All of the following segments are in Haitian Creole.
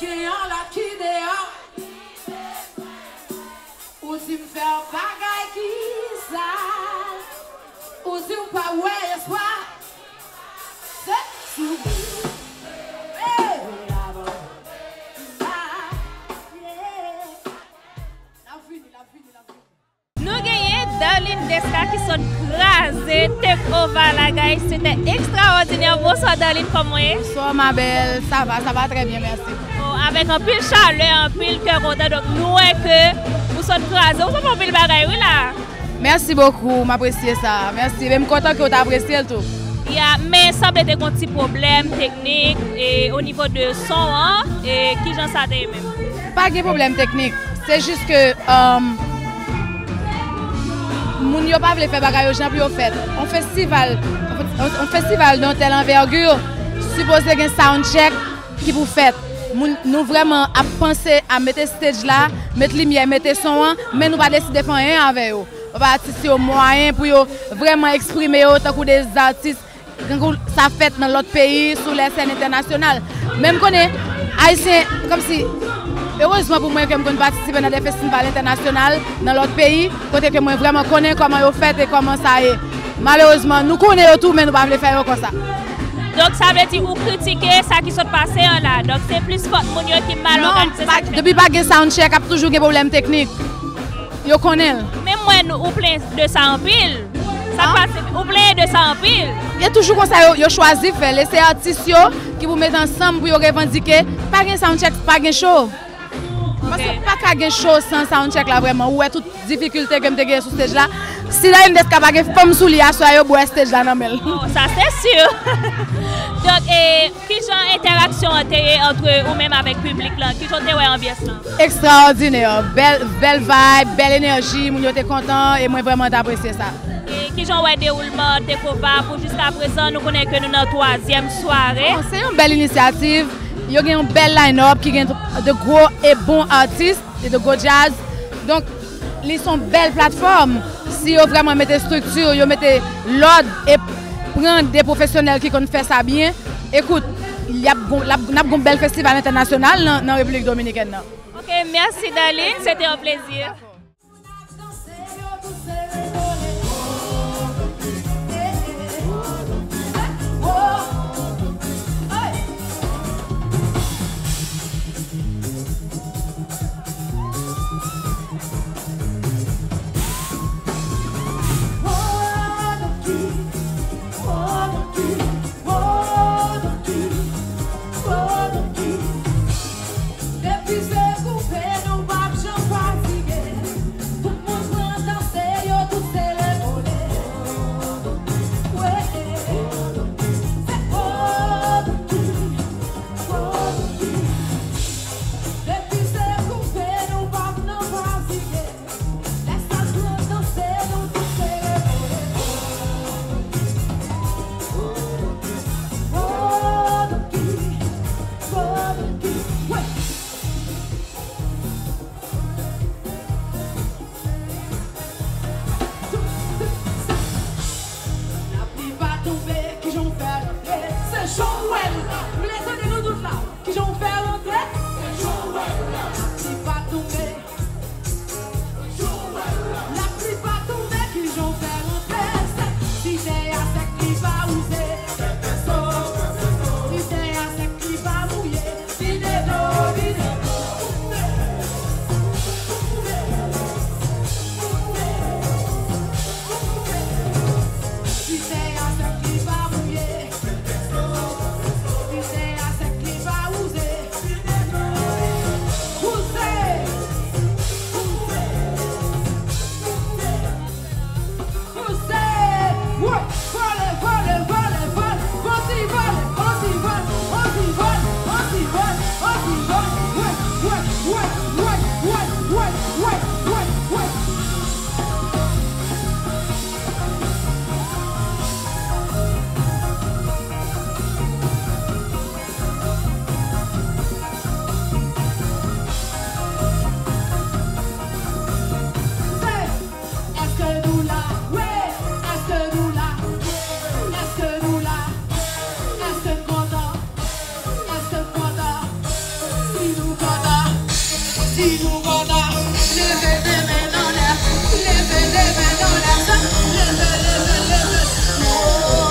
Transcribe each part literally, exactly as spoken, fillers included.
Gen yon lòt ki deyò. Ou di m fè yon bagay ki sal. Ou di w pa wè espwa. Se sou. Hey, bravo. Ah, yeah. L ap vini, l ap vini, l ap vini. Nou genyen Darline Desca ki sot kraze Take Over la, guys. C'était extraordinaire. Bonsoir, Darline, kòman w ye? Bonsoir, ma belle. Ça va, ça va très bien, merci. Bon, avèk anpil chalè, anpil kè kontan, donk nou wè ke ou sot kraze. Ou sot fè anpil bagay, wi, la. Merci beaucoup, m apresye sa. Merci. Men m kontan ke w ta apresye l tou. Ya, men sanble te gon ti pwoblèm teknik e o nivo de son an, e kijan sa te ye menm? Pa gen pwoblèm teknik. Se jis ke, um, moun yo pa vle fè bagay yo jan pou yo fèt. On festival, on, on festival d'un tel envergure, sipoze gen sound check ki pou fèt. Moun, nou vrèman ap panse a mete stage la, met limyè, mete son an, men nou pa deside fè anyen avè yo. Ba atis yo mwayen pou yo vrèman eksprime yo tankou de zatis, tankou sa fèt nan lòt peyi, sou lè sèn entènasyonal. Men m konnen, Ayisyen, kòmsi, erezman pou mwen ke m konn patisipe nan de festival entènasyonal nan lòt peyi, kote ke mwen vrèman konnen kòman yo fèt e kòman sa ye. Malerezman, nou konnen yo tou, men nou pa vle fè yo konsa. Donk, sa vle di ou kritike sa ki sot pase an la. Donk, se plis fòt moun yo ki mal òganize sa ki fèt. Non, depi pa gen sound check, ap toujou gen pwoblèm teknik. Yo konnen l. Men mwen, ou plenyen de sa anpil. Sa k pase, ou plenyen de sa anpil. E toujou konsa yo, yo chwazi fè l. E se atis yo ki pou met ansanm pou yo revandike. Pa gen sound check, pa gen show. Paske pa ka gen show san sound check la vrèman. Ou wè tout difikilte ke m te genyen sou stage la. Si Darline Desca pa gen fanm sou li aswè a, yo bwè stage la nan men l. Oh, sa se si. Donk, e, kijan entèraksyon an te ye antre ou menm avèk piblik lan? Kijan w te wè anbyans lan? Ekstraòdinè. Bèl, bèl vibe, bèl enèji, moun yo te kontan e mwen vrèman te apresye sa. E kijan w wè dewoulman Take Over pou jiskaprezan? Nou konnen ke nou nan twazyèm sware. Bon, se yon bèl inisyativ. Yo gen yon bèl line-up ki gen de gwo e bon atis e de gwo djaz. Donk, li se yon bèl platfòm. Si yo vrèman mete estrikti, yo mete lòd e pran de pwofesyonèl ki konn fè sa byen, ekout, y ap gon, l ap, n ap gon bèl festival entènasyonal nan, nan Repiblik Dominikèn nan. Ok, merci Darline, c'était un plaisir. Depi se koupe, nou p ap janm fatige. Nou kontan, leve de men anlè, leve de men anlè, sa, leve, leve, leve. Oh.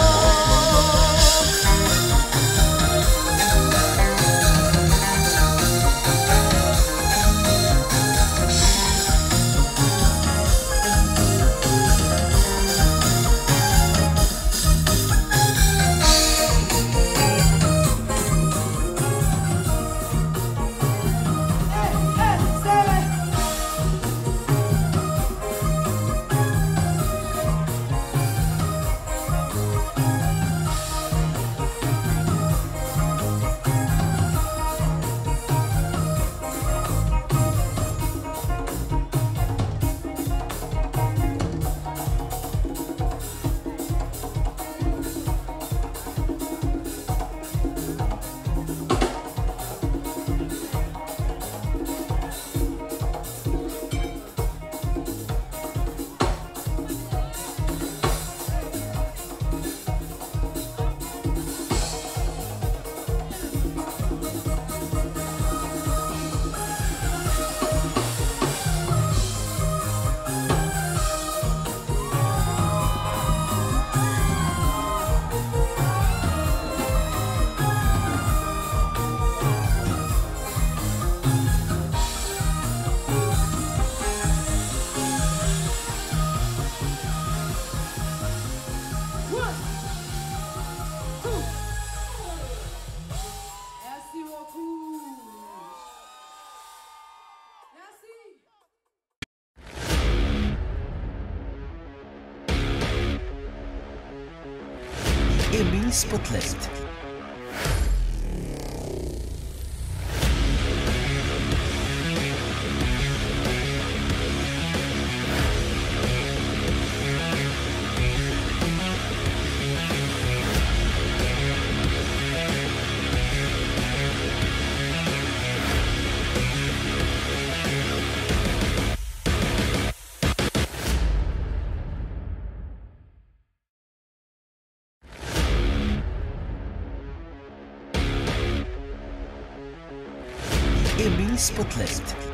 Merci beaucoup. Merci. Emile Spotlight. Emile Spotlight.